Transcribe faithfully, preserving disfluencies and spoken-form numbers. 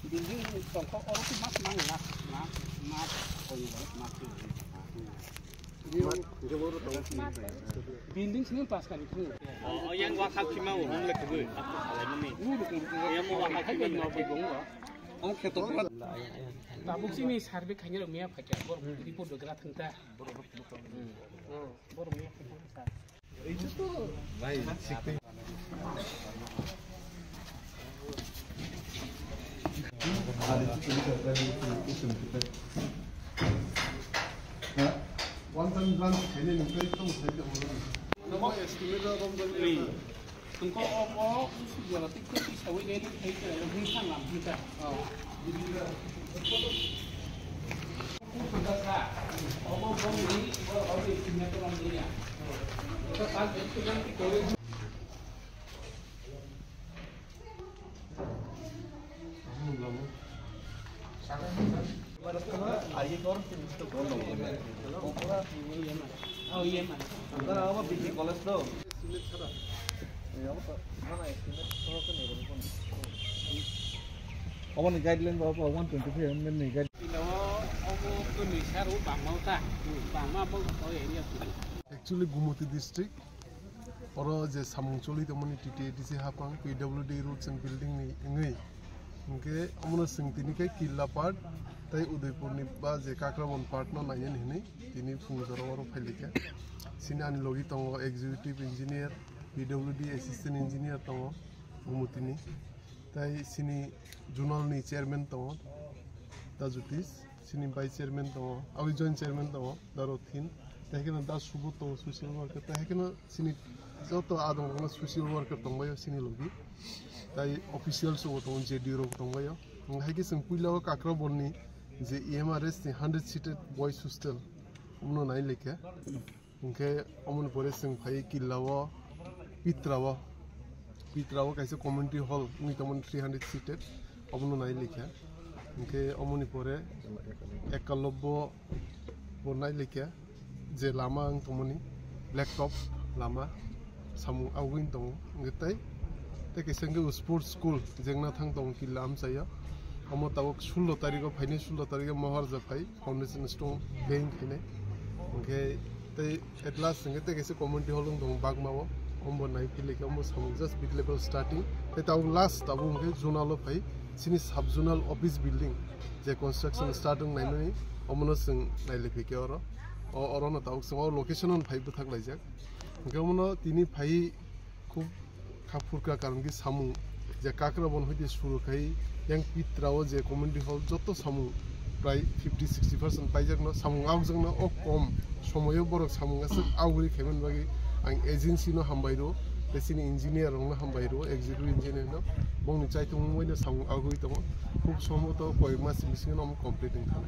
Building tongkha, oro khe mas mang lakh, lakh, lakh, lakh. Building sini pas kali tu. Oh, yang wakha khima o, hom le kubui. Yang mo wakha khima o. Tabuk sini survey khaina rok miya phaikha, bor report dogra thangta. Bor miya phaikha. Obo ni guideline ba, ba one twenty-five M M ni guideline. Ilo obo kwnwi saro bangma ta, bangma bo o area kwnwi. Actually, Gumoti district, oro je samung choli tongmani T T A D C hapang P W D Roads and Building ni wngwi, hwnkhe omono chwng tini khe Killa part tei Udaipur ni ba je Kakrabon part no nainani hinwi tini phung jora oro phailikha. Chini ani logi tongo executive engineer, P W D assistant engineer tongo Gumoti ni. Tai chini zonal ni chairman tongo, Da Jyotish, chini vice chairman tongo, aboni joint chairman tongo, Da Rothin, tai haikhe no Da Subodh tongo, social worker, tai haikhe no chini joto adong rok no social worker tongbaio chini logi, tai officials rok tongo, J D O rok tongbaio. Haikhe chwng puila o Kakrabon ni je E M R S ni hundred seated boys hostel, omono nai laikha. Hwnkhe omoni pore chwng phai Killa o, Pitra o, Pitra o kaisa community hall wngwi tongmani three hundred seated, obono nai likha. Hwnkhe omoni pore Ekalobbo bo nai likha, je lama wng tongmani black top lama samung agugwi tongo. Hwnkhe tei, tei kaisa hwnkhe sports school jengna thang tongo Killa amchaio. Omo tabuk sullo tarikgo phainai, sullo tarikgo Maharja phai. Foundation stone laying khainai. Hwnkhe tei at last hwnkhe tei kaisa community hall wng tongo Bagma o, ombo nai philikhe ombo samung just mid level starting. Tei tabuk last tabuk hwnkhe zonal o phai chini sub zonal office building je construction start wng naimani omono chwng nailaiphikhe oro. O, orono tabuk chwng o location o phai bwthak laijak. Hwnkhe omono tini phai khub kha phurkha, karon khe samung je Kakrabon hoite suru khai yang Pitra o je community hall joto samung prai fifty sixty percent paijakno, samung awkjakno o kom somoyo borok samung aswk awgwi khaimani bagwi ang agency no hambai rwo, tei chini engineer rokno hambai rwo, executive engineer no, bongni chaithumung bai no samung awgwi tongo, khub somboto koyek mas bisingo no omo complete wng thang.